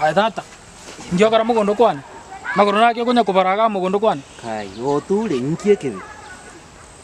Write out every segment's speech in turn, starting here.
Aye tata, inki okora mogondo kwane? Magoro naki okonya kobara igaa mogondo kwane? Kai, oture inki ekebe?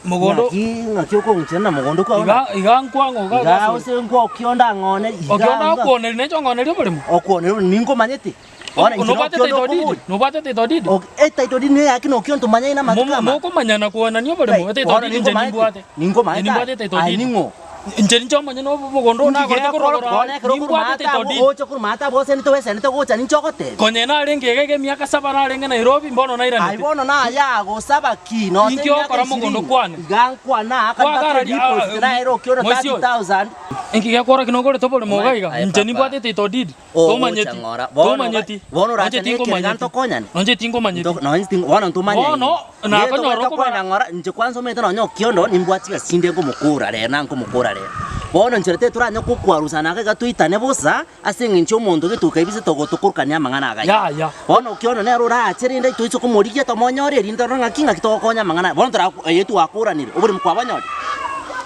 Mogondo Ng'aki ng'aki okong'uchera na mogondo kwao iga naki? iga nkwang'o iga Iga iga ase nkokionda ang'one iga Okionda iga. okwoneria nenche ong'onerie oboremo. Okwoneria oboremo ninkomanyete. Bono inche Nobwate nokionda title deed? okobori. Nobwate title deed? Ok, etitle deed neyaki nokio ntomanyaine amatuko Momo- ama. Mokomanyana kwenania oboremo, Right, etitle bono deed inche ninkomanyete, nimbwate. ninkomanyete Nimbwate aye. title Aye deed. ning'o? Inche ninche omonyene omogondo oo Inki nagorete gekoro korwa bono ekero nimbwate okorwa title maate deed. abwo oche korwa maate abwo osenete oesenete gocha ninche ogotebia. Konye narenge iga iga emiaka saba narenge Nairobi mbono Aye nairanete. bono naye agosaba ki note Inki emiaka okora mogondo ishirini kwane? iga nkwana aka mpaka Kwagararia ah, edeposit naere okiore moisia oyo. 30,000 Inki gekworokia nogorete oboremo iga Omaete iga? aye Inche papa nimbwate title deed. ogocha Tomanyeti, ng'ora bono oga tomanyeti, bono orache nonche nekere iga tinkomanyeti, ntokonyane nonche tinkomanyeti. Nto nonye tingo bono ntomanyaine Bono, Nigo nakonyora tobwate okobara kwenda ng'ora inche kwanza omanyete nonye okiondo nimbwate chibesa chinde nkomokora rero na nkomokora rero. Bono inchera tetoranye kokwarusana iga iga toitane bosa ase eng'encho omonto gete okaibisete ogotokorokania amang'ana aya iga. Yaya. Bono okiondo nere orache rende toise komorigia tomonyore erinde torore ng'aki ng'aki togokonya amang'ana aya. Bono tora eye twakoranire, oboremo kwabanyorire.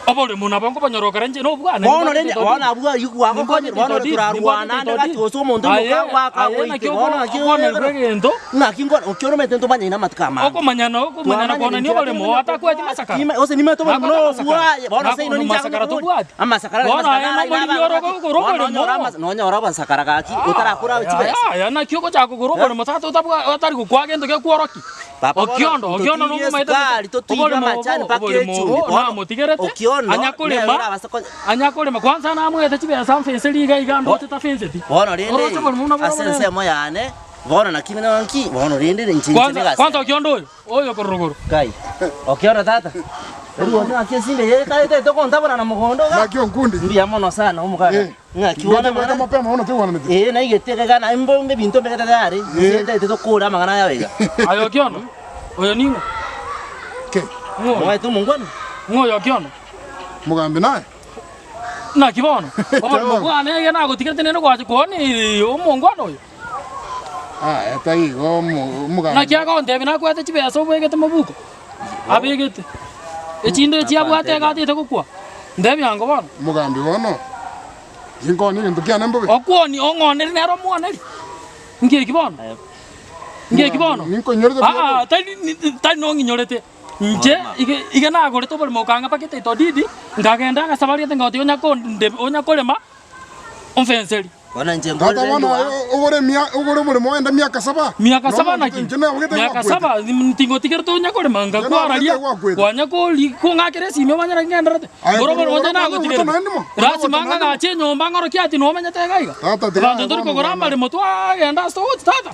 Oboremo nabo nkobonyora okare inche nobwane, Bono nimbwate rende title bono deed. abwo ayio gwagokonyire, Nimbwate bono title deed, nimbwate torarwana ande title gati deed. gose omonto Aye, omoka aye akagoite naki bono ng'aki okwanerwa egento. Ng'aki nkwane okio omanyete ntomanyaine amatuko amange. Okomanyana okomanyana Twamanyire kwanania inchera oboremo teri atakweti masakara. Nime gose nimete oboremo Nakwete na amasakara. obwaye bono Nako seino ninche masakara akonyora tobwati. amasakara Bono amasakara aye naro nomoriri nabana ore gaki okogora bono oboremo. nonyora amasa nonyora amasakara gaki otarakora Aya, chibesa. aya naki ogochaka kogora oboremo tata otabwa otari gokwa gento gekworokia. Papa bono Okiondo, okiondo ntotirie nomomaete esukari totirie oboremo amachani obo, mpaka oboremo echumbi obo bono namotigerete okiondo anya nere korema orabase konya anya korema kwanza namoete chibesa mfenseri iga iga ndoche tafenseti. Bono rende Oroche oboremo buna ase bore obonene. ensemo yane Bono naki nki? Bono rende inche inche Kwanza negasi kwanza yane. okionda oyo, oyo okorora rogoro. Kai, okiona tata? Eruoti ng'aki esinde eye etaete togontabora na mogondo iga? Naki onkundi? Mbuya mono sana omogaka. Eh. Ng'aki Ndoche bono goika amang'ana mapema bono toigwananeti. Eh, naigete iga na imbo ebinto mbegete tayari, Eh. inche ntaete tokore amang'ana aya iga. Aye okionda, oyo ning'o? Ke, Ng'o oyo? Omanyete omongwana? Ng'o oyo okionda? mogambi naye? Naki bono, oborimo bwane iga nagotigerete nende gwacha koonia omongwana oyo. Aya taigo omo- omogambi. Naki agontebia nakwete chibesa obegete mobuko, abegete, echinde echi abwate iga atete gokwa, ntebia ango bono. Omogambi bono, inkooni egento kiane mbobe. Okwoni ong'oneri nere omwoneri, nki eki bono? Nki eki bono? Ninkoinyorete buya Aa, bono. tari tari nong'inyorete, inche iga iga nagorete oboremo okang'a mpaka etitle deed, nkagenda agasabari gete nkagotebi onya konde onya korema, omfenseri. Bono inche Tata nkorire bono ndua. aye ogore emia ogore oboremo ogende emiaka saba. Miaka saba Nomonto naki? inche nabogete Miaka gwakwete. saba tigotigerete onya korema Inche ngakwararia nabogete gwakwete. kwanya kori kong'akera esimi omanye naki ngendererete. Aye Ngoro korwa oboremo oro inche kwanya nagotigerete. gocha naende mo. Lasima Kwanya gocha naende mo. ng'agache enyomba ng'orokie ati nomenyete iga iga. Tata tiga Abanto aye tori bono kogora bwana. amaremo twagenda ase togochi tata.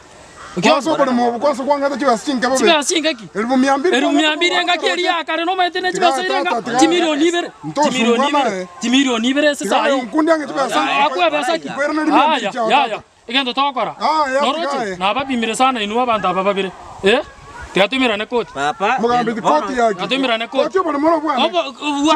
Kwansa oboremo obo kwansa kwang'ete chibesa chinke bobe. Chibesa chinke ki? Elifu mia mbili Elifu kwang'ete mia mbili bobe. engaki eria ya kare nomaete ne Tiga chibesa ire tata, enga tiga chimilioni ibere. Ntosumbua Chimilioni ibere. naye. Chimilioni ibere ase Tiga saii. aye onkundi ang'e chibesa. Akwe besa ki? Nkoiraneria mia mbili Aya, chiao yaya, tata. egento togokora. Aya, tiga Noroche, aye. nabapimire sana inwe abanto aba babere. Eh? Tiga toimerane koti. Papa, Mogambi bono- koti yaki. Tiga toimerane koti. Koti oboremo nobwane. Obo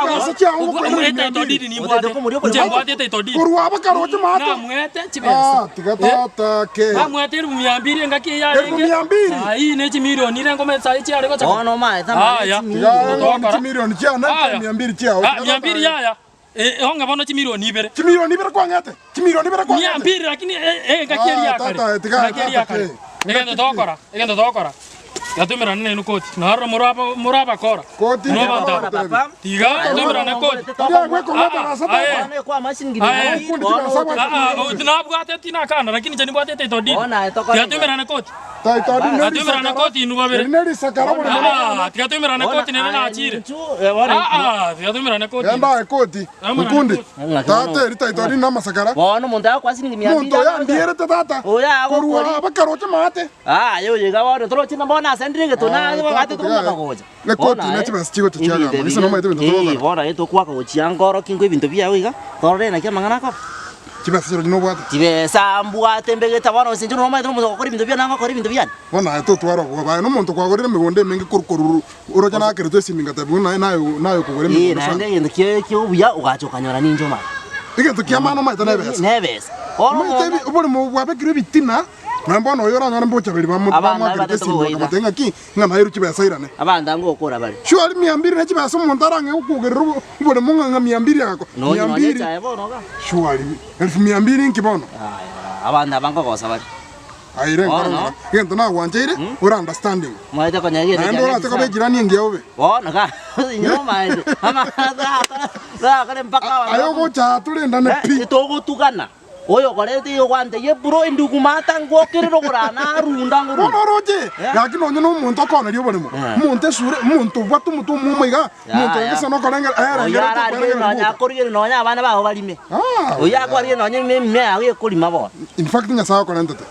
Chibesa chiao okoirana mia etaito mbili. didi nimbwate. Otete komoria oboremo. Inche mbwate etaito didi. Korwa abakaroche maate. Namwete chibesa. Ah, tiga tata ke. Namwete elifu mia mbili engaki eye yarenge. Elifu mia mbili? Saii ne chimilioni ire ngome saii chiare gocha. Bono omaete amang'ana Aya. chimilioni. Tiga Togokora. chimilioni chiane, Aya. mia mbili chiao. Ah, Tiga mia tata mbili aye. yaya. Eh, onge bono chimilioni ibere. Chimilioni ibere kwang'ete? Chimilioni ibere Mia kwang'ete? mbili lakini eh, eh, engaki Ah, eria ya kare. tata, tiga Engaki eria ya tata kare. ke. Egento togokora, egento togokora. Gatomerane nainwe koti. Naroro moraba morabakora. Koti Inwe abanto aba. Papa, Tiga tomerane koti. Oria gwekong'ata na ase Aye. tata. bono ekwama shilingi Aye. mia mbili, Kundi bono chibesa ote- Ah, ah, oh, tinabwate tinakana lakini inche nimbwate title deed. Bono aye tokore Tiga iga. tomerane koti. Title deed neri Gatomerane sakara. koti inwe babere. Eri neri sakara bore mono. Ah, tiga tomerane Bono koti nere aye nachire. ninchu, eh, bono Ah, ah, tiga tomerane koti. Genda aye koti. Tomerane Nkundi. koti. Ng'aki Tata bono- eri title deed namasakara. Bono omonto agokoa shilingi mia mbili Omonto oyo agocha. andierete tata. Oyo agokori. Korwa abakaroche maate. Ah, aye oyo iga bono toroche na bono asendire egeto Ah, naye tata, bagate tiga tokomaka aye. gocha. Ne koti ne chibesa chigocha chiagamba. Gese nomaete ebinto togokora. Bono aye tokwaka gochia nkorokia nko ebinto biago iga, torore naki amang'ana akoba. Chibesa chirochio nobwate. Chibesa mbwate mbegete bono gose inche nomaete nomonto ogokora ebinto biane nagokora ebinto biane. Bono aye totwara obwoba aye nomonto kwagorire emegondo emenge korwa korwa oroche nakeretwe esimi ngatebiwa naye naye naye okogora Ee, emegondo naende sana. egento kie kia obuya ogacha okanyora ninche omanye. Egento kia maana omaete nebesa. Nebesa. Bono Omaete omonto oboremo bwabekirwe ebitina. Naende bono oyo oranyore mbochaberi bamo Abana bamwakerete batete esimi kogoita. bakamotebia ng'aki, ng'a nairwe chibesa airane. Abanto anga gokora bare. Surely mia mbiri ne chibesa omonto arang'e gokugerera obo oboremo ng'a ng'a mia mbiri agako Nonye mia nonye mbiri echae bono iga. surely elfu mia mbiri inki bono? Aya, abanto aba nkogosa bare. Aire nkoro Bono. ng'ora egento nagwancheire ore understanding. Omanyete konya egento Naende kiane orache koba chisani. ejirani engiya obe. Bono ga, inye omaete, amang'ana akore mpaka Aye ogocha aa torendane pi. Togotugana, oyokorete igo gwantebia bro enduguma ata ngwokerere okorana arunda ngorunda. Bono oroche, gaki nonye na omonto okooneria oboremo, omonto esure, omonto obwate omotwe omwomo iga, omonto Yaya. oyo gese nokorengera, Oyio ayerengerete ararigererie okwerengereria nonya boka. akorigererie nonya abana bao barime. Ah, Oyio akwarigererie nonya emimea yao ekorima bono. In fact Nyasae okorentete.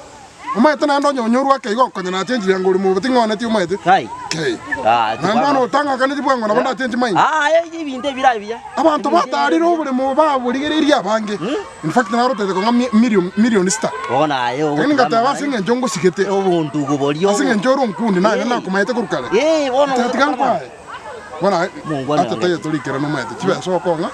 Omanyete naende onye onyorwa ake igo konya nachenchire anga ore mobe ting'oneti omanyete. Kai. Kei. Ah, Naende bono otang'akaneti bwango nabo ndachenchi mind. Ah, eh, ebinto ebire abiya. Abanto batarire oboremo baborigereirie abange. In fact narotete kong'a mi- million million star. Bono aye Lakini ngateba ase eng'encho ngosigete. obontugo boria. Ase eng'encho ore onkundi naye nakomaete korwa kare. Eh, bono Tiga tiga nkwae. Bono aye Mongwana ata one. taiyo torikerana omanyete chibesa okong'a.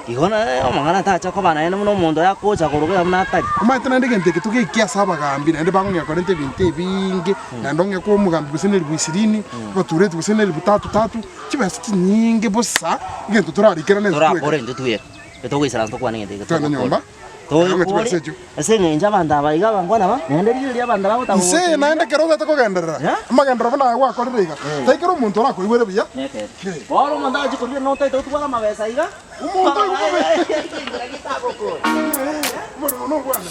Igo naye amang'ana tacha koba naende buna omonto oyo agocha korwa iga buna atari. Omanyete naende egento eke togeikia ase abagambi naende bakong'ea korenta ebinto ebinge, naende ong'e koa omogambi gose na elifu ishirini, abatureti gose na elifu tatu tatu, chibesa chinyinge bosa, egento torarikerane intwe tweka. Torakore intwe tweka, etogoisaransa tokwane egento eke Togende togokora. nyomba, tokore Togekore, chibesa echio. ase eng'encho abanto aba iga abangwana aba, naende rigereria abanto aba Inse gotagogoteria. naende ekero obete kogenderera, Eh? amagenderero buna aya gwakorire iga, Eh. tai kera omonto orakoigwere buya. Nekebe. Eh. Bono omonto agochia korigia notaete gotwara amabesa iga, Omonto oyo bobe. Omoremo nobwane.